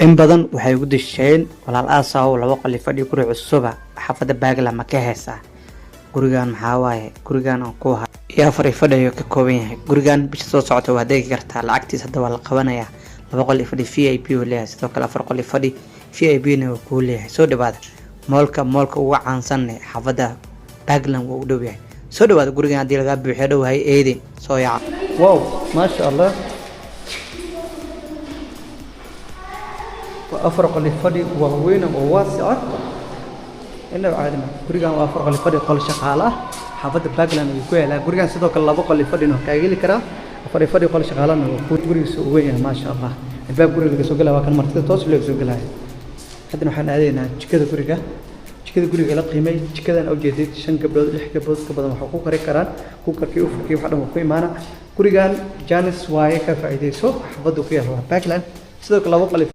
In badan waxay ugu disheen walaal aasaw laba qol iyo fadhi, guri cusuba xaafadda Parkland ma ka heesaa? Gurigan maxaa waaye? Gurigan aan ku ahaa iyo afar iyo fadhi ayuu ka kooban yahay. Gurigan bisha soo socota waa degi kartaa. Lacagtiis hadda waa la qabanayaa. Laba qol iyo fadhi VIP uu leeyahay, sidoo kale afar qol iyo fadhi VIP na waa kuu leeyahay. Soo dhawaada mall-ka ugu caansanne xaafadda Parkland waa u dhow yahay. Soo dhawaada. Gurigan haddii lagaa buuxiyo dhow hay eedin, soo yaaca. Wow, maasha Allah, waa afar qol iyo fadhi waaweyn oo waasic ah, inaba caadi ma. Gurigan waa afar qol iyo fadhi, qol shaqaale ah. Xaafadda Parkland ayuu ku yaalaa gurigan. Sidoo kale laba qol iyo fadhina waa kaaga heli karaa, afar iyo fadhi, qol shaqaalana waa ku. Gurigiisa uu weyn yahay, maasha Allah. Albaab guriga laga soo galaya waa kan, martida toos looga soo galaya. Haddana waxaan aadaynaa jikada guriga. Jikada guriga la qiimay. Jikadan ujeedid, shan gabdhood, lix gabdhood ka badan waxaa ku kari karaan. Cooker-kii, oven-kii, wax dhan waa ku imaana. Gurigan chance waaye, ka faa'iidayso. Xaafadda ku yaal waa Parkland. Sidoo kale laba qol iyo